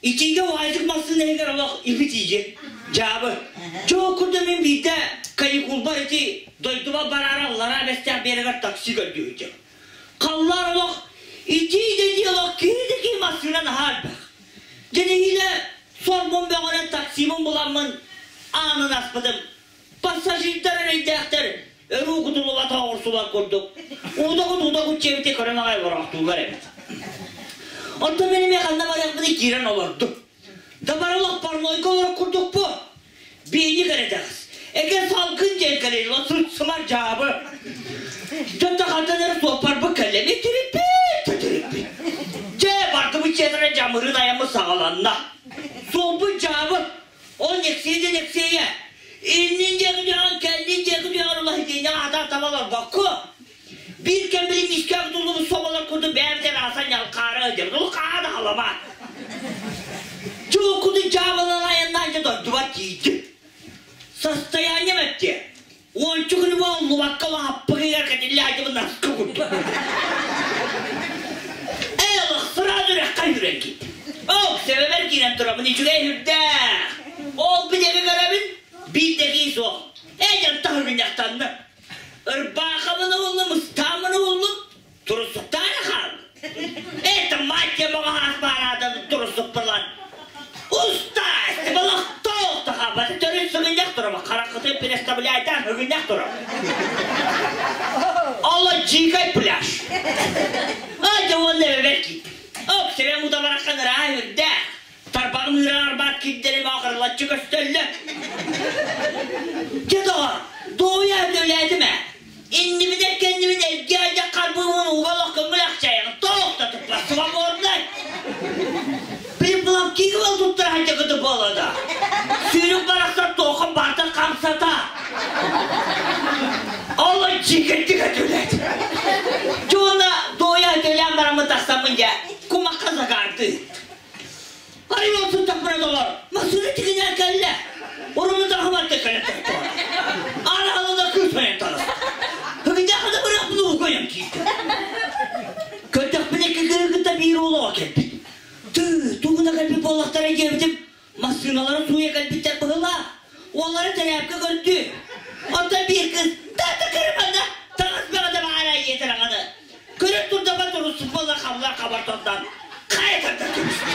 Итиигэ уһаайдык массыына иһигэр олох ипитииги. Дьаабы. Чоо курдук мин биирдэ каникулбар ити дойдубар бараары аллараа Бэстээх биэрэгэр такси көрдүүһүтүм. Халлаан олох итии да итии олох киһи да киһи массыына наһаа элбэх. Дьэ нэһиилэ сорбун бөҕөнөн таксибын буламмын аанын аспытым. Пассажирдар эрэйдээхтэр өрүү кутуллубатах оҕурсулар курдук уудагут-уудагут дьиэбити көрөн аҕай олороохтууллар эбит. Оттон мин эмиэ ханна барыахпыный киирэн олордум. Да бары олох парнойга олорор курдукпу. Биэни кэрэтэҕис. Эгэ салгын диэн кэлин сыт-сымар дьаабы. Дьонто хантан эрэ суоппарбыт кэллэ. Итириппит, титириппит. Дьэ, бардыбыт дьиэтэрэ дьамырыын айаммыт саҕаланна. Суолбут дьаабы. Ол Нексия да Нексия. Иннин диэки түһэҕин, кэннин диэки түһэҕин улаһытыынаҕа хатаа таба олорбокко. Биир кэм били мискэ туллубут соболор курдук бэйэбитин аасан ньалхаара ыдьабыт. Ол хаа да халама. Чууккутун дьаабылан айаннаан дьэ дойдубар тиийдим. Состоянием эттиэ. Уонча күнү буоллубакка лааппыгыгар кэтиллээдьибин наска курдук. Эй, олох сразу үрэххэ үүрэн киирдим. Ол себебэр киирэн турабын үчүгэй үрдээх. Ол бидэги көрөбүн, биир да кии суох. Эй, дьантах үрүнньахтанна. Ырбаахабын уһуллум, ыстааммын уһуллум, Турусуктаан хаалла. Это мать моҕоһаас баараатан турусукпалан. Устаас, балахтоох тахабат төрүт сыгынньах турама, хараххытын представляйдаан ыгынньах турам. Оло дикай пляж. Ай, уонна эбэбэр киирдим. Ок, себем утабараххан ыраах үрдээх. Тарбаҕым ыыраҕар арбаат кирдэрим аҕырылаччы көстөллөр. Дьэ доҕор, дуоһуйа өтөлээтим ээ. Иннибинэн кэннибин эргэ айдах харбыыбын ууга олох көҥүл ахчайаҕын тоох да туппат свободнай. Били киһи ол туттара сылдьа буола да. Сүүрүк барахсан туохха барда хамсата. Ол дьиикэттик өтөлөөт. Дьуона дуоһуйа өтөлөөн бараммын тахсаммын дьэ кумахха загаардыы. Арыйан сыттахпына доҕор, массыына тигинээн кэллэ. Уруну таһымарга кэлэн тохтоото. Аана халына кыыс ойон таҕыста. Ыгыдьаха да бырахпын ууга ойон киирдэ. Көрдөхпүнэ икки кыыһы кытта биир уол оҕо кэлбит. Тыы, тугуна кэлбит буоллахтара диэбитим, массыыналарын сууйа кэлбиттэр быһыылаах. Уоллара тэрээпкэ көрдүү. Оттон биир кыыс «Таата кырыманна, таҥас бөҕөтө баара ийэтэ даҕаны». Көрөн турдаба туруссук буолла хабылар хабар тордан хайа тардар кэбистэ.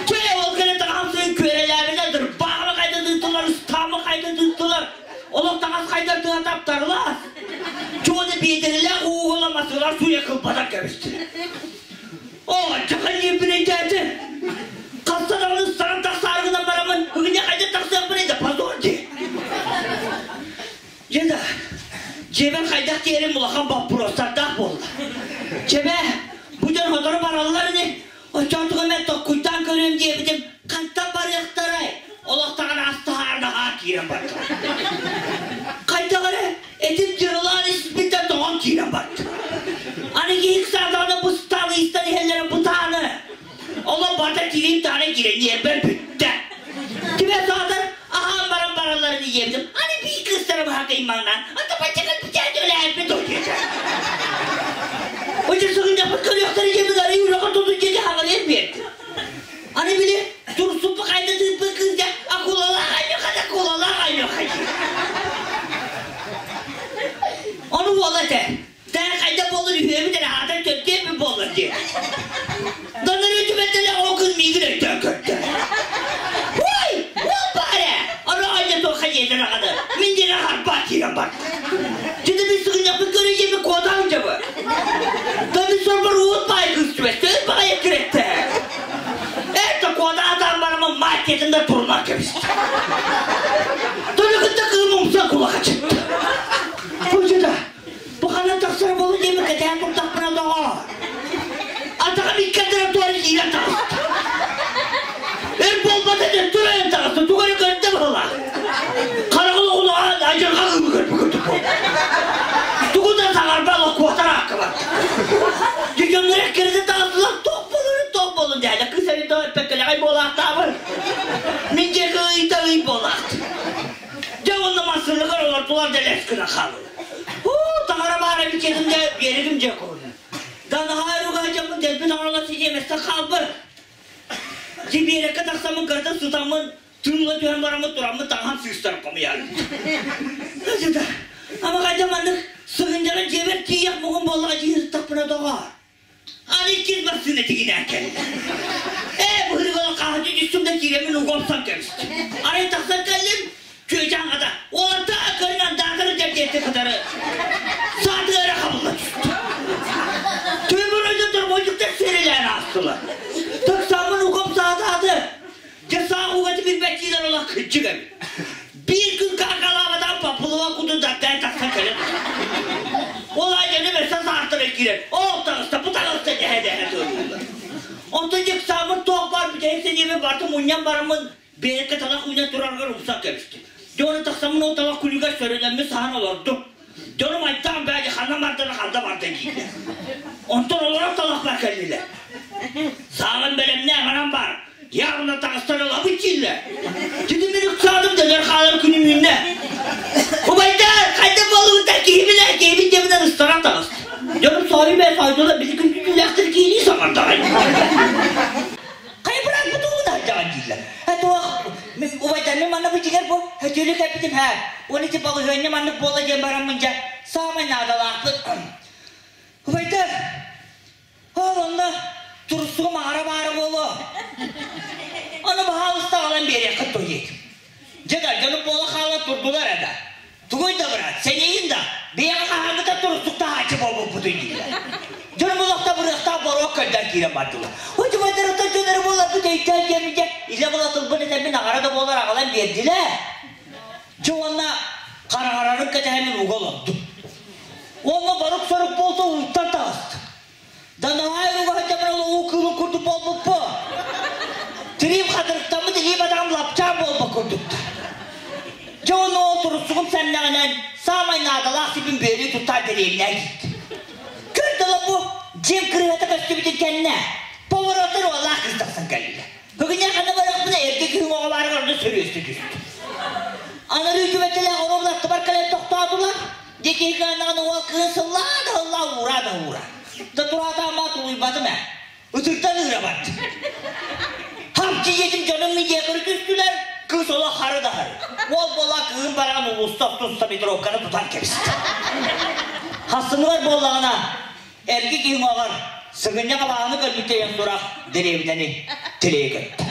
Чэ, ол кэлэ таҥаһым сыын күөрэлээбитэ дырбааҕы хайда тыыттылар, ыстаамы хайда тыыттылар. Олох таҥас хайдар тыа таптарылаас. Чуону биэдэрэлээх уугула масыылар сууйа кылбатан кэбистилэр. Оо, чахан диэппин Хаста даҕаны ыстаан тахсаары гынан бараммын, ыгыня хайда тахсыахпын да позор дии. Дьэ да, дьиэбэр хайдах тиэрим улахан боппуруостардаах буолла. Чэбэ, бу дьон сотору бараллар ини, оччоотуга мен токкуйдаан көрүөм диэбитим, хантан барыахтарай? Олохтоҕун астаһаар наһаа киирэн барда. Хайдах эрэ этим дьырылаан испиттэн тоҕон киирэн барда. Аны киһи ыксаатаҕына быстаан ыйыстан иһэллэрэ бытааны. Олох барыта кириим таана киирэн ньиэрбэр бүттэ. Түбэ саатар аһаан баран баралларын ийэбитим аны биир кыыстара баһакыймаҥнаан ата баччакан бүтээт өлээппит диэтэ. Оччо сыгынньахпыт көрүөхтэрэ диэммит арыы үрэҕэ тутун диэки хаҥалыйан биэрдим. Аны били турсуппу хайда тыыппыт кыыс дьэ акулалаах айньуха да акулалаах айньуха диир. Ону уола этэ Тээ хайда буоллун үһүөбүт эрэ аатан төрдүөппүт буоллар дии. Донору түбэлтэлээх ол кын миигин өйдөөн көрдө. Ой, уол баар ээ! Аны айда туохха диэтэ даҕаны. Мин диэки харбаат киирэн барда. Дьиде мин сыгынньахпын көрө диэми куотаан дьабы. Донор сорбор уот баай кыыс түбэстэ, өр баҕайы кирэттэ. Это куотаатаан барамын мать да турунар кэбистэ. Донор кытта кыым умса кулаха чытты. Бу Бу ханан тахсар буолу диэми кэтээн турдахпына доҕоор. Атаҕым иккэрдэрэ туора киирэн таҕыста. Өр буолбата дьэ турайан таҕыста, тугу эрэ көрдө быһыылаах. Хараҕын оҕунаҕа адьырҕа кыымы көрбүт курдук буолла. Тугу да саҥарба олох куотар аакка барда. Дьэ дьоннор эккирэтэ таҕыстылар, туох буоларын туох буолун дээдэ кыыс эбит доо эппэккэлэҕэй буолаахтаабын. Мин диэки ыйда ый буолаахтыы. Дьэ уонна массыыныгар олордулар да лэс гына хааллылар. Уу, таҥара баара эбит дэ биэригим дьэ куһуна. Да наһаа уруга дьоммун дэлби таҥаралар сидиэмэстэн хаалбыр. Дьэ биэрэккэ тахсаммын кырата сытаммын, тыылла түһэн бараммын тураммын таҥаһым сыыстаран хомуйарым. Ама хайда маннык сыгынньаҕын дьиэбэр тиийэх муҥун буоллаҕа дии сыттахпына доҕоор. Аны иккис массыына тигинээн кэллэ. Ээ, быһырыгала хааһыты түстүм да киирэммин уга охсон кэбистим. Арай тахсан кэллим, күөчээн хата, уолатта көрүн андаатары дьэрдиэтти кытары саатыга эрэ хабылла түстэ. Түмүр өйдө тормозиктар сэрилээн аастылар. Тыксаммын угам саатааты. Дьэ саах угаты билбэттиилэр олох кырдьык эбит. Биир күн каакалаабатах Папылова кутун дагдаан тахсан кэлэн Ол айаны өссө саахтара киирэн, ол таҕыста, бу таҕыста дэһэ-дэһэ турууллар. Онтон дьыксааммын туох баар бүтэһик сэниэбин барыта мунньан бараммын, биэрэккэ талах үүнэн турарыгар умсан кэбистим. Дьону тахсаммын ол талах күлүгэр сөрөнөммүн саһан олордум. Дьонум айтаан бээдьи ханна бардара ханна барда дииллэр. Онтон олорор талахпар кэллилэр. Сааҕын бэлэмнээх баран бар. Явно таҕыстар ылабыт дииллэр. Титимин ыксаатым дэнэр хаалар күнүм үүннэ. Убайдар, хайдах буоллубуттар киһи билэр, киһибит диэбинэн ыстаран таҕыста. Дьонум соһуйум ээ сойдулар, били күн түтүүлээхтэр киһилии саҥардаҕай. Хайа быраат бу тугу таһырдьаҕын дииллэр. Э туох, убайдар мин манна бу дьиҥэр бу өтүөлү кэлбитим һээ. Уонна ити балаһыанньа маннык буолла диэн бараммын дьэ, саамай наадалаахпыт. Убайдар, ол онно турсугум аҕара баара буолуо. Ону баһаалыста аҕалан биэриэххит дуо диэтим. Дьэ да, дьонум буола хаалан турдулар ээ да. Тугуй да быраат, сэниигин да, бэйэҕэ хаһааҥҥыта турустуктаһааччы буолбуппутуй дииллэр. Дьон булахта бырыахтаах боруок көрдөөн киирэн бардылар. Удьумайдарыттан дьон эрэ буоларбыт өйдөөн диэммитэ, илэ була тылбын этэммин аҕара да буолар аҕалан биэрдилэр. Дьэ уонна хараҥарарын кэтэһэммин уга олордум. Уонна борук-сорук буолта ууттан таҕыстым. Да наһаа угаһа дьабар уу кыылын курдук буолбуппу. Тириим хатырыктаммыт илиим атаҕым лапчаан буолбут курдуктар. Дьэ уонна ол туруссугум сэмнэҕинэн саамай наадалаах сипин бүөлүү туттаа дэриэбинэ киирдим. Көр дала бу дьиэм кырыһата көстүбүтүн кэннэ повороттар уоллаах кыыс тахсан кэллилэр. Бүгүннэ ханна барыахпына эргэ күһүн оҕолоругар онно сөрүөстэ түстүм. Анарыы түбэлтэлээх оруобун аттыбар кэлэн тохтоотулар. Дьэ киһи кыаннаҕына уол кыыһын сыллаа да ыллаа уураа да уура. Да тураатааммаа тулуйбатым ээ. Ытыртан ыыра бардым. Хам дьиэтим дьонум мидиакыры түстүлэр, кыыс олох хары да хары. Уол буола кыыһым бараан улууста туста метровканы тутан кэбистэ. Хассыныгар буоллаҕына, эрги киһи уҥуоҕар сыгынньах абааһыны көрбүт диэн сурах дэриэбинэни тилэйэ көттө.